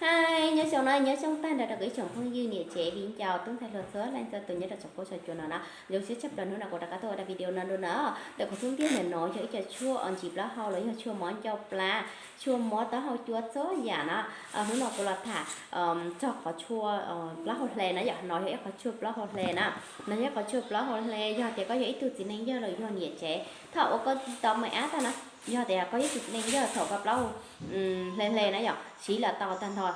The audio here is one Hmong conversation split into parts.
Hi, nyob zoo no, nyob zoo tag nrho rau kuv ib tsoom phooj ywg niam tsev viv ncaus tub ntxhais hluas txhua leej txhua tus nyob rau saum fuab saum cua no na. Zoo siab tshaj plaws hnub no kuv rov qab tuaj ua dab video no dua na. Ntawm kuv xub ntiag ntawm no yog ib co tshuaj ntsis plaub hau los yog tshuaj mob ncauj plab, tshuaj mob taub hau cua txhua yam na. Hnub no kuv los tham txog qhov tshuaj plaub hau hle na yom, no yog ib qhov tshuaj plaub hau hle na. No yog ib qhov tshuaj plaub hau hle, yog tias koj yog ib tug txiv neej yawg los yog niam tsev, thaum uas koj tsis tau me ab tag na, yog tias koj yog ib tug txiv neej yawg thaum koj plaub hau hle hle na yom, siv los tau tag nrho.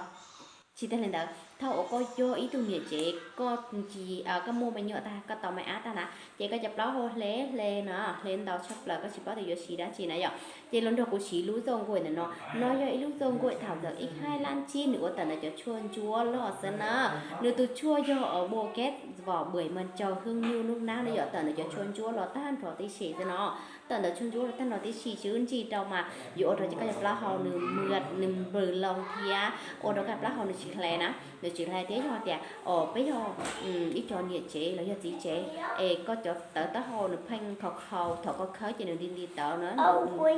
Tsis tas li ntawd, thaum uas koj yog ib tug niam tsev, koj tsis, koj muaj me nyuam tag, koj tau me ab tag na, ces koj cov plaub hau hle hle no, hle ntau tshaj plaws, koj tsis paub tias yuav siv dab tsi na yom, ces los nrog kuv siv lub zaj nkuaj ntawm no. No yog ib lub zaj nkuaj thảo dược ib hai lab tsib, nws ua tawm ntawm cov tshuaj ntsuab los xwb na. Nws tus tshuaj yog bua keb vos bưởi mần trầu hương nhu nub nab, nws yog tawm ntawm cov tshuaj ntsuab los tag nrho tib si xwb no. Tawm ntawm tshuaj ntsuab los tag nrho tib si, tswv ntsig rau mas yuav ua rau cov koj cov plaub hau nws mượt, nws npws loo thiab ua rau koj plaub hau nws tsis hle na, nws tsis hle thiab. Yog tias peb yog ib co niam tsev los yog txiv tsev es koj cov tawv taub hau nws pheej khaus khaus, thaum koj khawb ces nws nti nti tawv na, nws mob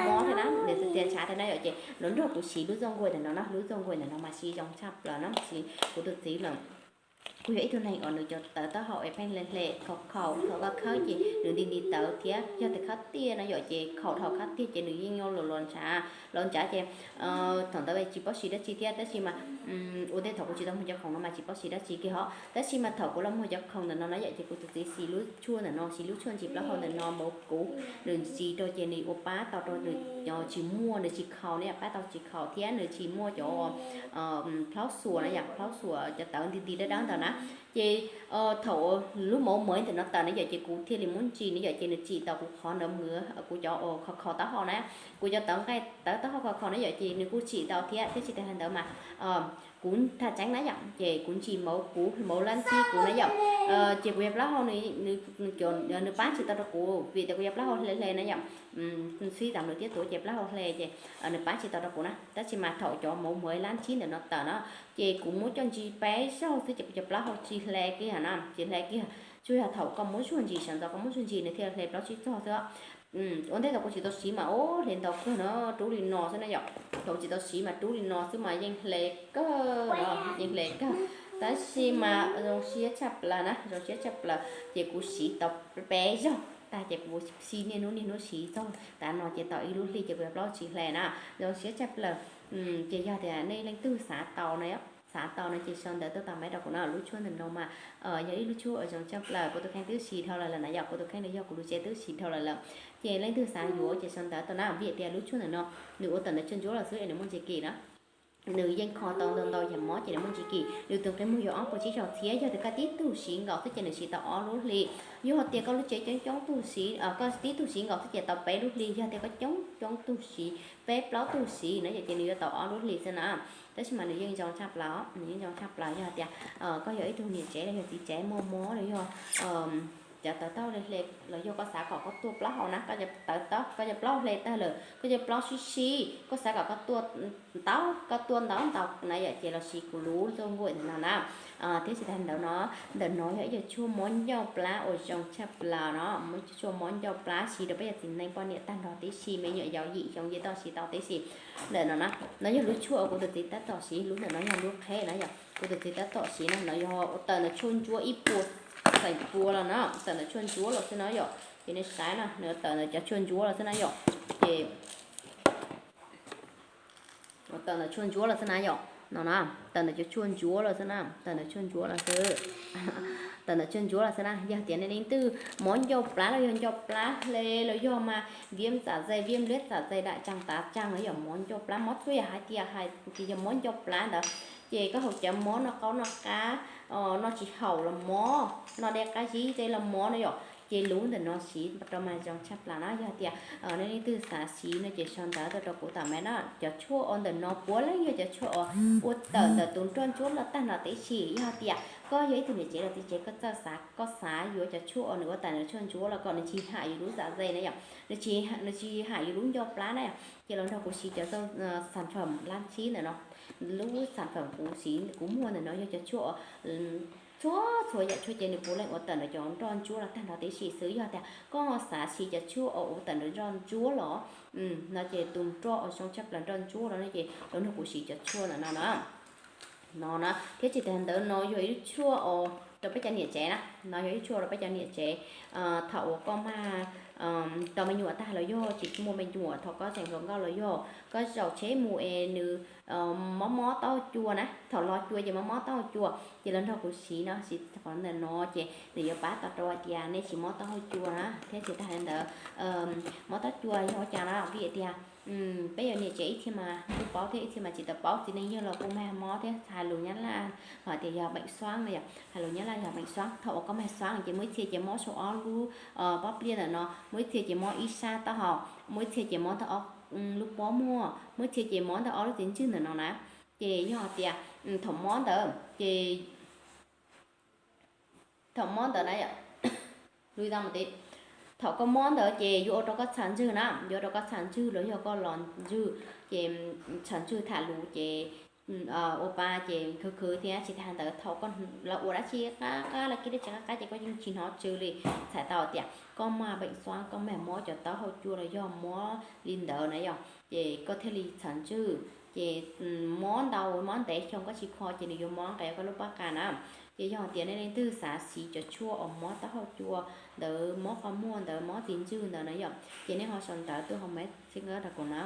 mob thiab na, nws txias txias ntshav thiab na yom, ces los nrog kuv siv lub zaj nkuaj ntawm no na. Lub zaj nkuaj ntawm no mas siv zoo tshaj plaws na, siv kuv tus txiv lawm. Kuj yog ib tug neeg uas nws cov tawv taub hau es pheej hle hle khaus khaus, thaum koj khawb ces nws nti nti tawv thiab. Yog tias khawb tiaj no yom, ces khaus dhau khawb tiaj ces nws yeej yuav los los ntshav, los ntshav ces thaum ntawd tsis paub siv dab tsi thiab, tab sis mas ua ntej thaum kuv tsis tau muag cov khoom no mas tsis paub siv dab tsi kiag hos, tab sis mas thaum kuv los muag cov khoom ntawm no na yom, ces kuv tus txiv siv lub tshuaj ntawm no, siv lub tshuaj ntsis plaub hau ntawm no mus kuv, nws ntsis rau ces nws ua pab tau rau nws tsis muaj, nws tsis khaus na yom, pab tau tsis khaus thiab nws tsis muaj cov plaub xuas na yom, plaub xuas cov tawv nti nti dawb dawb ntawd na. Ces thaum lub mauv maiv ntawm no tawm na yom, ces kuv thiaj li muab ntsis na yom, ces nws tsim tau kuv qhov ntawd mus, kuv cov khaus khaus taub hau na, kuv cov tawv nqaij tawv taub hau khaus khaus na yom, ces nws kuj tsim tau thiab. Thiab tsis tas li ntawd mas kuv tham tseeb na yom, ces kuv ntsis mauv, kuv mauv lab tsib kuv na yom, ces kuv cov plaub hau nws, nws pab tsis tau rau kuv vim tias kuv cov plaub hau hle hle na yom, xib tam lus tiab tuav ces plaub hau hle ces nws pab tsis tau rau kuv na. Tab sis mas thaum cov mauv maiv lab tsib ntawm no tawm na, ces kuv muab coj ntsis peb zaug xwb ces kuv cov plaub hau tsis hle kiag na, tsis hle kiag. Tsuas yog thaum koj muab zuag ntsis, sawv ntxov koj muab zuag ntsis nws thiaj hle plaub tsib zaug xwb. Ua ntej thaum kuv tsis tau siv mas ua hle ntau kawg no, rub li no xwb na yom. Thaum kuv tsis tau siv mas rub li no xwb mas yeej hle kawg no, yeej hle kawg. Tab sis mas zoo siab tshaj plaws na, zoo siab tshaj plaws ces kuv siv tau peb zaug tag ces kuv siv niaj hnub niaj hnub siv txog tav no ces tau ib lub hli ces kuv cov plaub tsis hle na, zoo siab tshaj plaws. Ces yog tias nej leej twg xav tau na, xav tau no ces sau ntawv tuaj tau meb rau kuv na. Lub tshuaj ntawm no mas yog ib lub tshuaj uas zoo tshaj plaws, kuv tus kheej twb siv dhau lawm lawm na yom, kuv tus kheej los yog kuv lub tsev twb siv dhau lawm lawm. Ces leej twg xav yuav ces sau ntawv tuaj na, vim tias lub tshuaj ntawm no nws ua tawm ntawm tshuaj ntsuab los xwb es nws muaj ntsis kim na. Nws yeej kho tau ntau ntau yam mob ces nws muaj ntsis kim. Nws tus nqi muag yog ob puas tsib caug txhiab, yog tias koj tib tug siv nkaus xwb ces nws siv tau ob lub hli. Yog tias koj lub tsev coob coob tug siv, koj tib tug siv nkaus xwb ces tau peb lub hli. Yog tias koj coob coob tug siv, peb plaub tug siv na yom, ces nws yuav tau ob lub hli xwb na. Tab sis mas nws yeej zoo tshaj plaws, nws yeej zoo tshaj plaws. Yog tias koj yog ib tug niam tsev los yog txiv tsev muaj mob los yog cov tawv taub hau hle hle los yog koj xav kom koj tuaj plaub hau na, koj cov tawv taub, koj cov plaub hau hle tag lawm, koj cov plaub sib sib, koj xav kom koj tuaj ntau, koj tuaj ntau ntau na yom, ces los siv kuv lub zaj nkuaj ntawm no na. Thiab tsis tas ntawd no, ntawm no yog ib co tshuaj mob ncauj plab uas zoo tshaj plaws no, muab tshuaj mob ncauj plab siv rau peb cov txiv neej poj niam tag nrho tib si, me nyuam yaus yim xyoo yeej tau siv tau tib si. Ntawm no na, no yog lub tshuaj uas kuv tus txiv tab tom siv, lub ntawm no yog lub qheb na yom, kuv tus txiv tab tom siv na, no yog ua tawm ntawm tshuaj ntsuab ib puas feem pua los na, tawm ntawm tshuaj ntsuab los xwb na yom. Ces nej saib na, nws tawm ntawm cov tshuaj ntsuab los xwb na yom. Ces tawm ntawm tshuaj ntsuab los xwb na yom, no na, tawm ntawm cov tshuaj ntsuab los xwb na, tawm ntawm tshuaj ntsuab los xwb. Tawm ntawm tshuaj ntsuab los xwb na, yog tias nej leej twg mob ncauj plab los yog ncauj plab hle los yog mas viêm dạ dày, viêm loét dạ dày, đại tràng, tá tràng no yom, mob ncauj plab, mob txhua yam hais tias hais tias yog mob ncauj plab ntawd, ces koj haus cawv mob, noj qaub noj qab, noj tsis haum los mob, noj dej qab zib tej los mob na yom. Ces lub ntawm no siv rau mas zoo tshaj plaws na. Yog tias nej leej twg xav siv no ces sau ntawv tuaj rau kuv tau meb na. Cov tshuaj uas ntawm no puav leej yog cov tshuaj uas ua tawm ntawm tus nroj ntsuab los tag nrho tib si. Yog tias koj yog ib tug niam tsev los txiv tsev, koj txawj xav, koj xav yuav cov tshuaj uas nws ua tawm ntawm tshuaj ntsuab los kom nws tsis ham yus lub dạ dày na yom, nws tsis, nws tsis ham yus lub ncauj plab na yom, ces los nrog kuv siv cov xav fam lab tsib ntawm no. Lub xav fam kuv siv kuv muag ntawm no yog cov tshuaj txhua txhua yam tshuaj ces nws puav leej ua tawm ntawm cov nroj ntsuab los tag nrho tib si xwb. Yog tias koj xav siv cov tshuaj uas ua tawm ntawm nroj ntsuab los no ces tus nroj uas zoo tshaj plaws nroj ntsuab los no ces los nrog kuv siv cov tshuaj ntawm no na. no na. Thiab tsis tas ntawd no yog ib lub tshuaj rau peb cov niam tsev na, no yog ib tshuaj rau peb cov niam tsev. Thaum uas koj mag tau me nyuam tag los yog tsis muaj me nyuam, thaum koj tseem hluas nkauj los yog koj zaum tsheb mus es nws mob mob taub hau cua na, thaum los cua ces mob mob taub hau cua ces los nrog kuv siv no, siv qhov ntawm no ces nws yuav pab tau rau hais tias nej tsis mob taub hau cua na. Thiab tsis tas li ntawd, mob taub hau cua yog ua cas na, vim tias peb yog niam tsev ib txhia mas kuj paub thiab ib txhia mas tsis tau paub, txiv neej yawg los kuj mag mob thiab, hais lus Nyab Laj hais tias yog bệnh xoáng no yom, hais lus Nyab Laj yog bệnh xoáng. Thaum uas koj mag xoáng ces muaj ib txhia ces mob saum ob lub pob pliaj ntawm no, muaj ib txhia ces mob ib sab taub hau, muaj ib txhia ces mob ntawm ob lub pob muag, muaj ib txhia ces mob ntawm ob lub txiv ntswg ntawm no na. Ces yog tias thaum mob ntawd ces thaum mob ntawd na, thaum koj mob ntawd ces yuav ua rau koj txham ntswg na, yuav ua rau koj txham ntswg los yog koj los ntswg, ces txham ntswg tham lus ces ua pa ces khwv khwv thiab. Tsis tas ntawd thaum koj los ua dab tsi qab qab los kev dab tsi qab qab ces koj yeej tsis hnov tsw li, txhais tau tias koj mag bệnh xoáng, koj mag mob cov taub hau cua los yog mob li ntawd na yom, ces koj thiaj li txham ntswg. Ces mob ntau mob ntev xyoo koj tsis kho ces nws yuav mob nqes koj lub pob qa na. Ces yog tias nej leej twg xav siv cov tshuaj uas mob taub hau cua ntawd, mob qhov muag ntawd, mob txiv ntswg ntawd na yom, ces nej ho sau ntawv tuaj hauv Messenger rau kuv na.